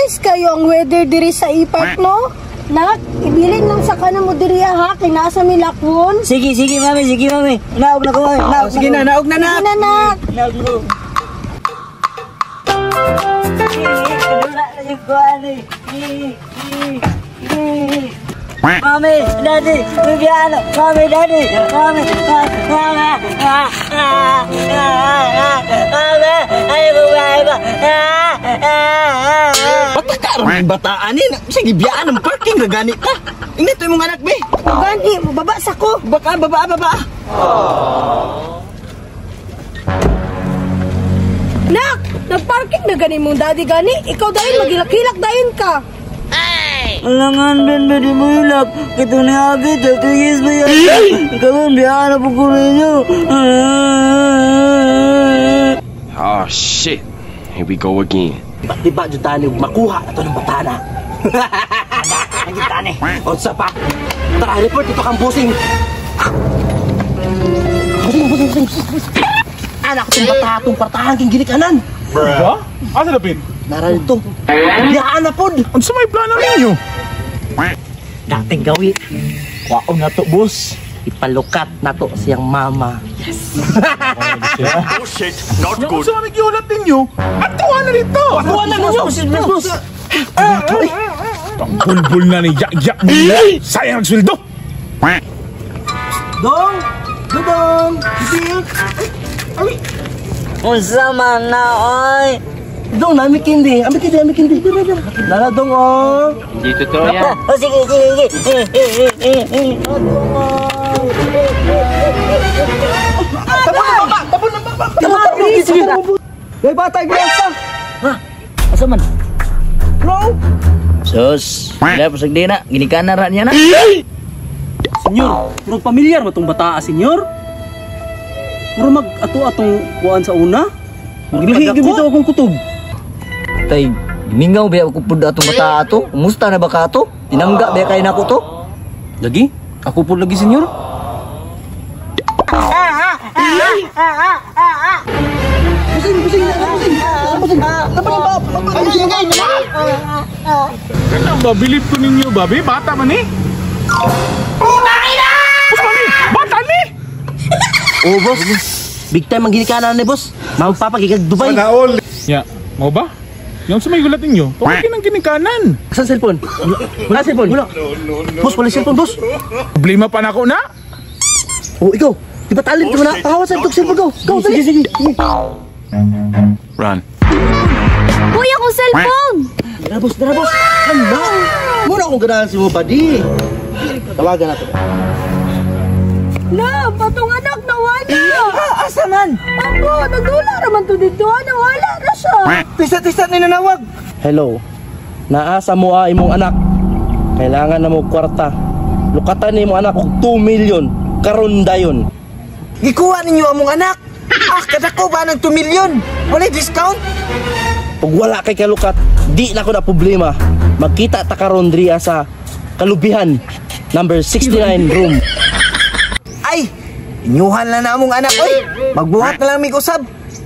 Nice kayo ang weather diri sa E-Park, no? Nak, ibilin lang sa kanan mo diri ha, kay naa sa milakwon. Sige, sige, mami, sige, mami. Naog na ko, mami. Naog. Sige na, naog na na. Sige na, nak. Naog na ko. Kadula na yung kuwan eh. Mami, daddy, bibiyano. Mami, daddy, mami, mami, mami, ay ba, ba, Bata ka ron, bataan ni. Sige, biyaan ang parking na gani ka. Ingat to imong anak, be. Gani, baba sa ko. Baka, baba, baba. Nak, nagparking na gani mong daddy gani. Ikaw dahil magilak-hilak dayon ka. Alangan din, pwede mo ilap. Kito ni Agi, 30 years ba yan? Karon, biyaan na po ko ninyo. Oh shit. Here we go again. Di ba, jud tani makuha na to ng bata na. Ang tani. Unsa pa? Tara, report ito kang busing. Busing, busing, busing, busing. Anak itong bata, itong partahan king ginikanan. Ba? Asa dapit? Nara dito. Biyaan na pod. Unsa may plano ninyo? Dating gawi. Kwaon na to, boss. Ipalukat na to siyang mama. Oh shit, not Nya unsa may giulat ninyo? Atuwa na dito. Atuwa na ninyo. Boss, boss. Ang bulbul na ni yak-yak mo. Sayang ang sweldo. Dong! Dudong! Sige! Unsa man na, oy. Dong, nami kindi. Ami kindi, ami kindi. Lala, dong, oh. Hindi totoo yan. Oh, sige, sige, sige. Tapon ng baba! Tapon ng sige. May bata, grasa! Ha? Asa man? Bro! Sus, wala pa sagdi na. Ginikanan ra niya na. Senyor, murag pamilyar ba tong bataa, senyor? Murag mag ato-atong kuan sa una. Gilahi, gibito akong kutob. Tay, gimingaw ba ako pud atong bata ato? Kumusta na ba ka ato? Tinangga ba kay nako to? Lagi? Ako po lagi, senyor. Busing, busing, busing. Busing. Tapon ng baba! Busing, Kanang ba bilib ko ninyo ba, be? Bata man ni. Boss man ni. Bata ni. Oh, boss. Big time ang ginikanan ni boss. Magpapagigag Dubai. Ya, mo ba? Yung sa may gulat ninyo, tawagin ang ginikanan. Saan cellphone? Wala cellphone? Wala. Boss, wala cellphone, boss. Problema pa nako na. Oh, ikaw. Di ba talent mo na? Pangawat sa itong cellphone ko. Go, sige, sige. Run. Kuya, akong cellphone. Dara, boss, dara, boss. Ano? Muna akong ganahan si mo, buddy. Tawagan natin. Na, patong anak, nawala. Asa man? Ako, nagdula raman to dito. Nawala na siya. Tisa-tisa ni nanawag. Hello. Naasa mo ah, imong anak. Kailangan na mo kwarta. Lukatan ni imong anak og 2 million. Karon dayon. Gikuha ninyo among anak. Ah, kadako ba ng 2 million? Walay discount? Ug wala kay kalukat, di na ko na problema. Magkita ta karon diriya sa Kalubihan, number 69 room. Ay, inyuhan lang na among anak, oy. Magbuhat na lang mig usab.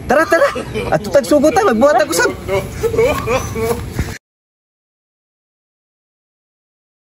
Tara, tara. Ato tag sugo ta, magbuhat tag usab.